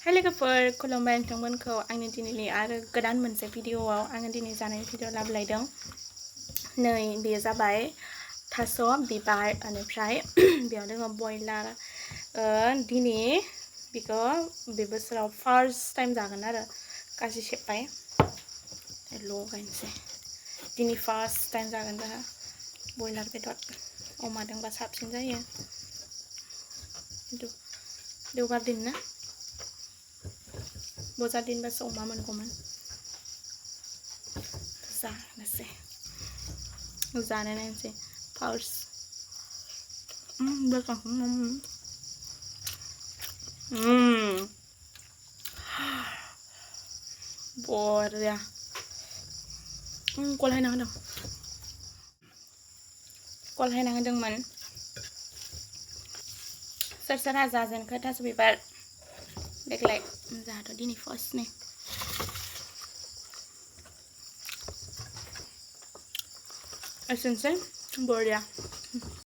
Hai लोगोफोर खुलुमबाय नोंथांमोनखौ आंनि दिनैनि आरो गोदान मोनसे भिडिअआव आङो दिनै जानाय भिडिअ लाबोलायदों नै बेयो जाबाय थास' बिबार बेनिफ्राय बेयाव दङ बयलार दिनै बेखौ बे बोसोराव फार्स्ट टाइम जागोन आरो गासै सेबबाय लगायनोसै दिनै फार्स्ट टाइम जागोन जोंहा बयलार बेदर अमादोंबा साबसिन जायो खिन्थु देवबार दिन ना बजार दिनबासो अमा मोनगौमोन जानोसै जानो नायनोसै फार्स्ट बरिया गलायना होदोंमोन सोर सोरहा जाजेनखो थास' बिबार देग्लाय जोंहाथ' दिनै फार्स्ट नै एसेनोसै बरिया